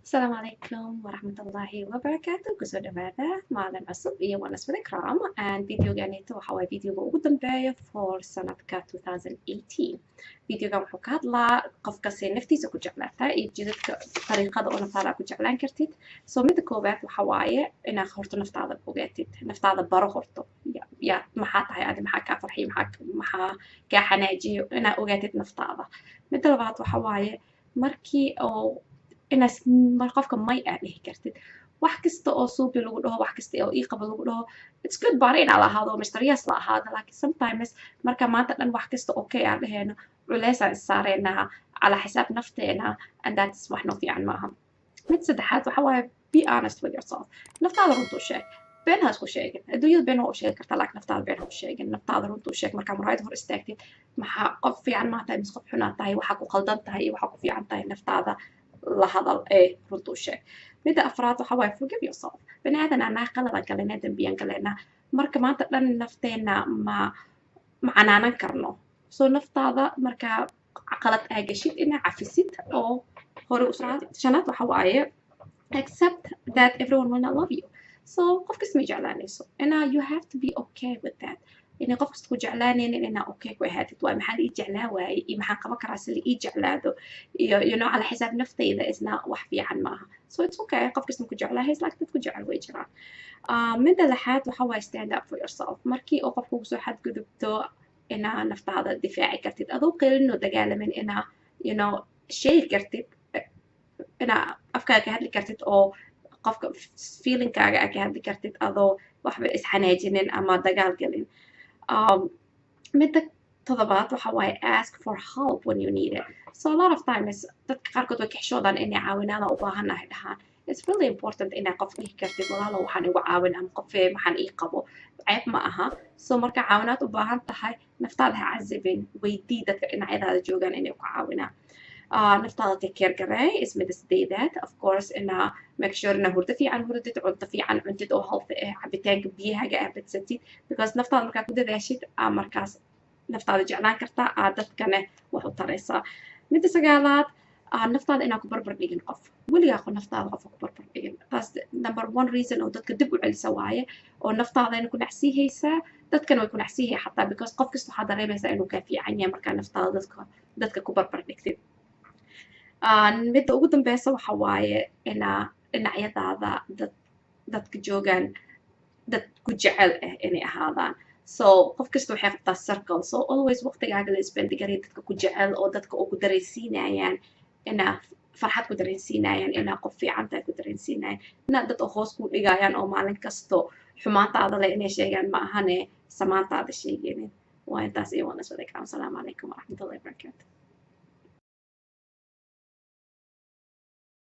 Asalaamu calaykum waraxmatullaahi wabarakaatu. Kusoo dhawaada maalin cusub iyo Wellness with Ikram. And videoganito waxa waaye videoga ugu dambeeya for sanadka 2018. Videogan wuxuu ka hadlaa qofka si naftiisa ku jeclaataa iyo jidadka dariiqada oo naftaada ku jeclaan kartid. So mida koowaad waxa waaye inaad horto naftaada ogaatid, naftaada baro horto. Ya maxaa tahay adi, maxaa kaa farxiyo, maxaa kaa xanaajiyo, inaad ogaatid naftaada. Mida labaad waxa waaye markii oo inaas mar qofka may aad dhihi kartid. Wax kasta oo suubi lagu dhaho, wax kasta oo ii qabo lagu dhaho, it's good bari inaa la ahaado, Mr. Yes la ahaado, laakiin sometimes marka maanta dhan wax kasta okay aan dhehayno, culeysaan is saareynaa calaa xisaab nafteena, and that's wax noo fiican maaha. Mid saddexaad waxa waaye be honest with yourself. Naftaada runta u sheeg, been ha isku sheegin. Adduunyada been waa u sheegi kartaa, laakiin naftaada been ha u sheegin. Naftaada runta u sheeg. Markaa muraayada hor istaagtid, maxaa qof fiican maa tahay mise qof xunaa tahay, waxaa ku qaldan tahay iyo waxaa ku fiican tahay, naftaada la hadal ee runta u sheeg. Midda afraad waxa waaye forgive yourself. Bani aadan anaa, qaladan galeynaa, dembiyaan galeynaa. Marka maanta dhan nafteena ma canaanan karno. So naftaada markaa qalad aa gashid, inaa cafisid oo hore u socotid. Shanaad waxa waaye accept that everyone will not love you. So qof kasta ma jeclaanayso, inaa you have to be okay with that. Inay qof kasta ku jeclaanaynin inaa okay ku ahaatid. Waay maxaa la ii jeclaa waaye iyo maxaan qaban karaa si la ii jeclaado iyo cala xisaab naftayda isna wax fiican maaha. So it's okay qof kasta ku jeclaa hays, laakiin dad ku jecel way jiraan. Midda lixaad waxa waaye stand up for yourself. Markii oo qof kugu soo xadgudubto, inaa naftaada difaaci kartid adoo qeylin oo dagaalamin, inaa sheegi kartid, inaa afkaaga ka hadli kartid oo qofka feelingkaaga aa ka hadli kartid adoo waxba isxanaajinin ama dagaal gelin. Midda toddobaad waxa waaye ask for help when you need it. So a lot of times dadka qaarkood way ka xishoodaan inay caawinaada u baahannahay dhahaan. It's really important inaa qof dhihi kartid, "Walaalo, waxaan igu caawin," ama "Qofee, maxaan ii qabo." Ceeb ma aha. So marka caawinaad u baahan tahay, naftaada ha casibin, weydii dadka dhinacyadaada joogaan inay ku caawinaan. Naftaada take care gareey is mida sideedaad. Of course, inaa make sure inaa hurdo fiican hurdid, cunto fiican cuntid oo healthy ah, cabitaanka biyahaga aa badsatid, because naftaada markaa ku dadaashid, aa markaas naftaada jeclaan kartaa, aa dadkane wax u taraysaa. Midda sagaalaad, naftaada inaa ku barbar dhigin qof. Weligaa qof naftaada qofka ku barbar dhigin. Taas number one reason oo dadka dib u celisa waaye, oo naftaadana ku nacsiihaysaa, dadkana way ku nacsiihaya xataa, because qof kasta waxaa dareemaysaa inuu kaa fiican yahay markaa naftaada dadka ku barbar dhigtid. Midda ugu dambeysa waxa waaye inaa dhinacyadaada dadka joogaan dad ku jecel ah inay ahaadaan. So qof kasta waxay qabtaa circle, so always waqtigaaga la spend garay dadka ku jecel oo dadka oo ku dareensiinayaan inaa farxad ku dareensiinayaan, inaa qof fiican tahay ku dareensiinayaan, inaa dad oo hoos ku dhigayaan oo maalin kasto xumaantaada leh inay sheegaan ma ahane samaantaada sheegaynin. Waa intaas iyo Wellness with Ikram. Asalaamu calaykum waraxmatullahi wabarakaatu.